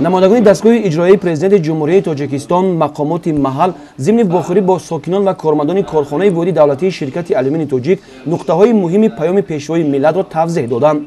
Намояндагони дастгоҳи иҷроияи Президенти Ҷумҳурии Тоҷикистон, мақомоти маҳал зимни вохӯрӣ бо сокинон ва кормандони корхонаи воҳиди давлатии ширкати Алюмини Тоҷик нуқтаҳои муҳими паёми Пешвои миллатро тавзеҳ доданд.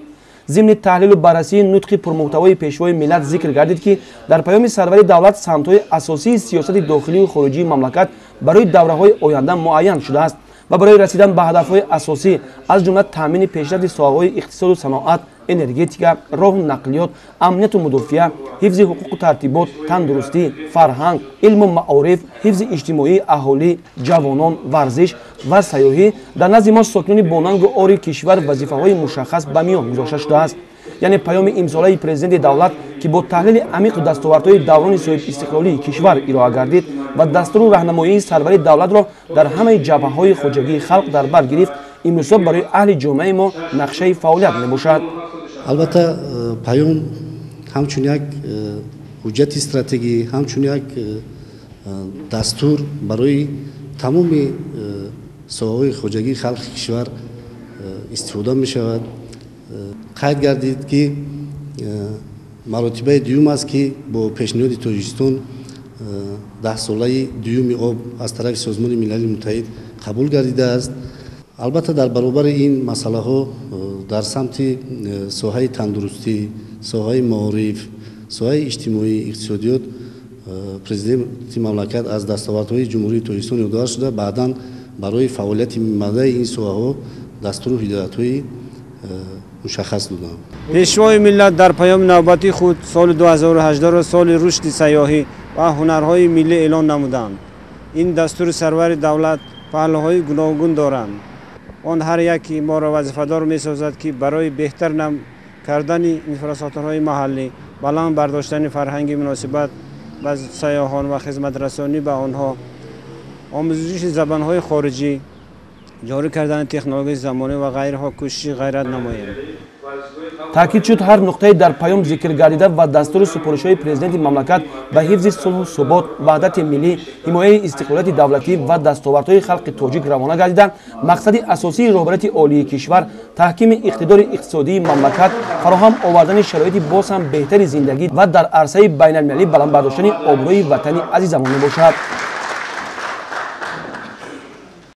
Зимни таҳлилу баррасии нутқи пурмуҳтавои Пешвои миллат зикр гардид, ки дар паёми сарвари давлат самтҳои асосии сиёсати дохилию хориҷии мамлакат барои давраҳои оянда муайян шудааст ва барои расидан ба ҳадафҳои асосӣ, аз ҷумла таъмини пешрафти соҳаҳои иқтисоду саноат, энергетика, роҳу нақлиёт, амнияту мудофиа, ҳифзи ҳуқуқу тартибот, тандурустӣ, фарҳанг, илму маориф, ҳифзи иҷтимоии аҳолӣ, ҷавонон, варзиш ва сайёҳӣ дар назди мо, сокинони бонангу ори кишвар, вазифаҳои мушаххас ба миён гузошта шудааст. Яъне паёми имсолаи Президенти давлат, ки бо таҳлили амиқу дастовардҳои даврони соҳибистиқлолии кишвар ироа гардид ва дастуру раҳнамоии сарвари давлатро дар ҳамаи ҷабҳаҳои хоҷагии халқ дар бар гирифт, имрӯзҳо барои аҳли ҷомеаи мо нақшаи фаъолият мебошад. Албатта, паём ҳамчун як ҳуҷҷати стратегӣ, ҳамчун як дастур барои тамоми соҳаҳои хоҷагии халқи кишвар истифода мешавад. Қайд гардид, ки маротибаи дуюм аст, ки бо пешниҳоди Тоҷикистон даҳсолаи дуюми об аз тарафи Созмони Милали Муттаҳид қабул гардидааст. Албатта, дар баробари ин масъалаҳо дар самти соҳаи тандурустӣ, соҳаи маориф, соҳаи иҷтимоӣ, иқтисодиёт Президенти мамлакат аз дастовардҳои Ҷумҳурии Тоҷикистон ёдовар шуда, баъдан барои фаъолияти минбаъдаи ин соҳаҳо дастуру ҳидоятҳои мушаххас доданд. Пешвои миллат дар паёми навбатии худ соли 2018-ро соли рушди сайёҳӣ ва ҳунарҳои миллӣ эълон намуданд. Ин дастури сарвари давлат паҳлӯҳои гуногун доранд. Он ҳар яки моро вазифадор месозад, ки барои беҳтар кардани инфрасохторҳои маҳаллӣ, баланд бардоштани фарҳанги муносибат ба сайёҳон ва хизматрасонӣ ба онҳо, омӯзиши забонҳои хориҷӣ, ҷорӣ кардани технологияи замонӣ ва ғайраҳо кӯшиши ғайрат намоем. Таъкид шуд, ҳар нуқтае дар паём зикр гардида ва дастуру супоришҳои Президенти мамлакат ба ҳифзи сулҳу субот, ваҳдати миллӣ, ҳимояи истиқлолияти давлатӣ ва дастовардҳои халқи тоҷик равона гардида, мақсади асосии роҳбарияти олии кишвар таҳкими иқтидори иқтисодии мамлакат, фароҳам овардани шароити боз ҳам беҳтари зиндагӣ ва дар арсаи байналмилалӣ баланд бардоштани обрӯи ватани азизамон мебошад.